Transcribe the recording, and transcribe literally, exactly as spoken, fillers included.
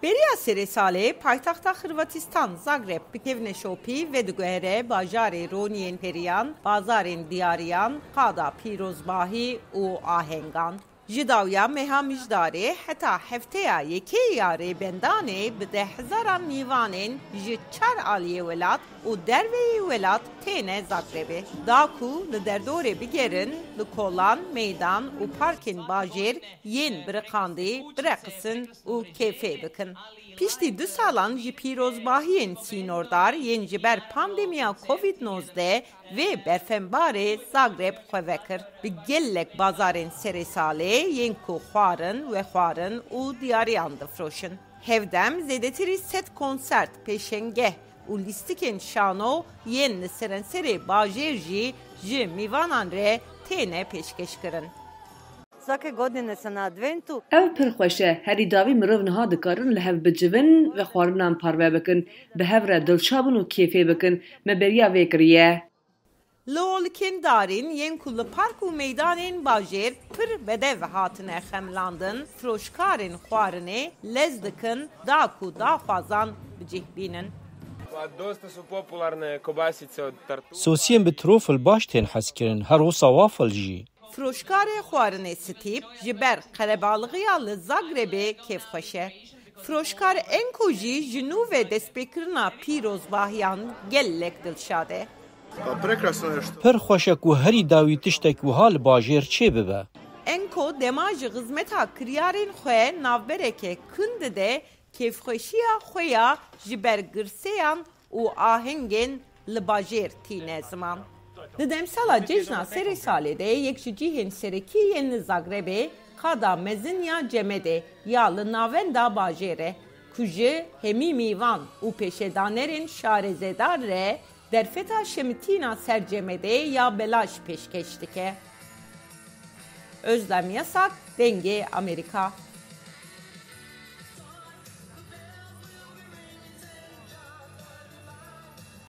Beriya serê salê paytexta Xirvatîstan Zagreb bikevine şopî vediguhere bajarê roniyên periyan, bazarên diyariyan, qada pîrozbahî û ahengan. Ji dawiya meha Mijdarê heta hefteya yekê ya Rêbendanê bi dehhezaran mîvanên ji çar aliyê welat û derveyî welat têne Zagrebê. Da ku li derdorê bigerin, li kolan, meydan û parkên bajêr yên biriqandî bireqisin û kêfê bikin. Piştî du salan ji pîrozbahiyên sînordar yên ji ber pandemiya Covid nozdeh vê berfembarê Zagreb xwe vekir. Bi gelek bazarên serê salê yên ku xwarin, vexwarin û diyariyan difroşin. Hevdem zêdetirî sed konsert, pêşengeh û lîstikên şano yên li serenserê bajêr jî ji mîvanan re têne pêşkêşkirin. Svake godine se na adventu. Ev pir xweş e. Herî dawî mirov niha dikarin li hev bicivin, vexwarinan parve bikin, bi hev re dilşa bin û kêfê bikin. Me beriya vê kiriye. Li olikên darîn yên ku li park û meydanên bajêr pir bedev hatine xemilandin, firoşkarên xwarinê lez dikin da ku daxwazan bi cih bînin. Dosta su popularne kobasice od tartufla. Sosiyên bi trofil baş tên hezkirin, her wisa wafil jî. Firoşkarê xwarinê Stîp ji ber qerebalixiya li Zagrebê kêfxweş e. Firoşkar Enko jî ji nû ve destpêkirina pîrozbahiyan gelek dilşad e. Prekrasno nešto. Pir xweş e ku herî dawî tiştek wiha li bajêr çêbibe. Enko dema ji xizmeta kiryarên xwe navbereke kin dide, kêfxweşiya xwe ya ji ber girseyan û ahengên li bajêr tîne ziman. Di demsala cejna serê salê de yek ji cihên serekî yên li Zagrebê qada mezin ya Cemedê ya li navenda bajêr e, ku ji hemî mîvan û pêşedanerên şarezedar re derfeta şemitîna ser Cemedê ya belaş pêşkêş dike. Özlem Yasak, Dengê Amerîka.